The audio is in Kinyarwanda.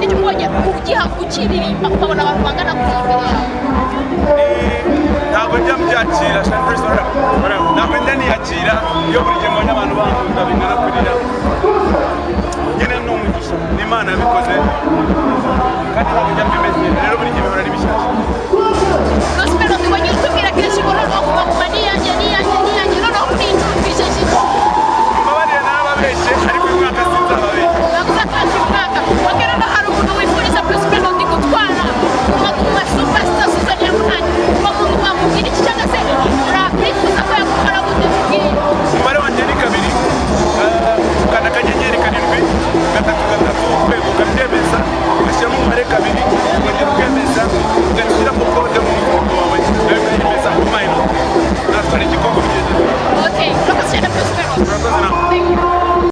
n'icyo ubonye ugiha ukiririmba, ukabona abantu bangana gutya imbere yawe? Ntabwo njya mbyakira. First of all, ntabwo njya niyakira. Iyo buri gihe mbonye abantu bankunda bingana kuriya nyine, ni umugisha, ni Imana yabikoze, kandi ntabwo njya mbimenyera. Rero buri gihe bihora ari bishyashya. Bruce Melody, wagiye utubwira kenshi ngo noneho Guma Guma niyanjye, niyanjye, niyanjye. Noneho kuri iyi nshuro twijeje iki? Mbabarire, narababeshye, ariko uyu mwaka sinzababeshya. Ntabwo uzatanga uyu mwaka. Okay, noneho hari umuntu wifuriza Bruce Melody gutwara Guma Guma Superstar season ya 8. Uwo muntu wamubwira iki, cyangwa se urakwifuza ko yagutwara gute? Tubwire. Umubare wanjye ni 2. Ukanda *733# ukabyemeza, ugashyiramo umubare 2, ukongera ukemeza, ugahita ushyiramo kode mu mufuko wawe, nawe ukayemeza, umayino natwara igikombe.